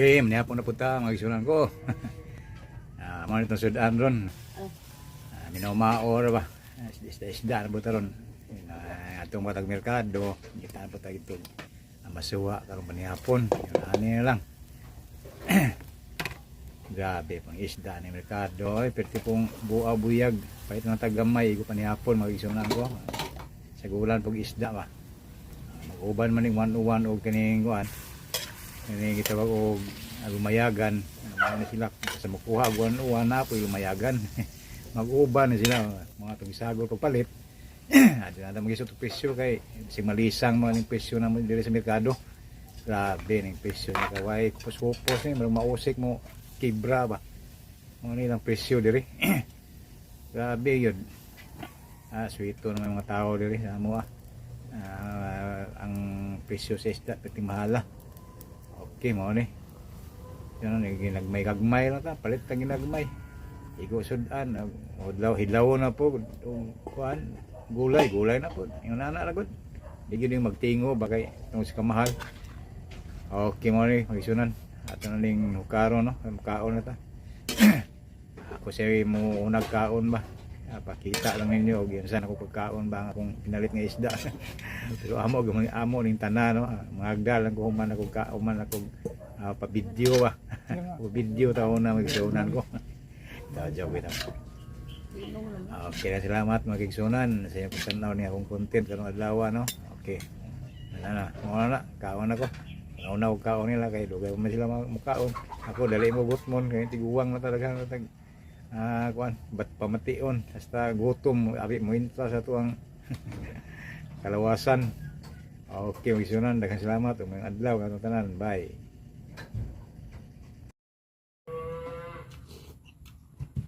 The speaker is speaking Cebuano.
Okay, manihapon na punta mga igsunan ko. Ah, mao nitong sudan ron. Ah, minumao ra ba? Ah, isda isda na buta ron. Atong matag merkado, kita po tayo ito. Ang masuwa karong panihapon. Yun, ani na lang. Grabe pang isda ni merkado. Ay, perti pong buaw buyag. Pahit ng tagamay, igo panihapon mga igsunan ko. Sa gulan pag isda ba. Ah, mag-uban man ning 101 og kining kuan. Kini gitawag og lumayagan. Mao na sila sa makuha og 101 na po lumayagan. Mag-uban na sila mga tugisagol pagpalit. Adi na magisot og presyo kay si malisang mga ning presyo na mo diri sa merkado. Grabe ning presyo ni kaway kupos-kupos ni marang mausik mo kibra ba. Mo ni lang presyo diri. Grabe yun. Ah, sweeto naman mga tao diri sa amo ah. Ah, ang presyo sa isda pati mahala. Okay, mo ni. Yan ang ginagmay gagmay lang ta, palit ang ginagmay. Igo sudan, udlaw hilaw na po, ug kuan, gulay, gulay na po. Yung nana ra gud. Di gyud yung magtingo bagay tungod sa kamahal. Okay mo ni, magisunan. Ato na ning hukaro no, kaon na ta. Ako siya mo unag kaon ba. Ah, pakita lang ninyo og yun saan ako pagkaon ba ang akong pinalit nga isda. Pero amo gamay amo ning tanan no. Ah, mga lang ko human ako kaon ako pa-video ba. Pa-video taon na magsunan ko. Tawa joke ito. Okay na, salamat mga kigsunan sa inyong pagtanaw ni akong content karong adlaw no. Okay. Na na, mo na, kaon ako. Una og kaon nila kay dugay pa man sila mukaon. Ako dali mo gutmon kay tiguwang na talaga na tag kuan bat pamation hasta gutom abi mo inta sa tuang kalawasan. Okay, mga kigsunan, daghang salamat ug maayong adlaw kanatong tanan. Bye.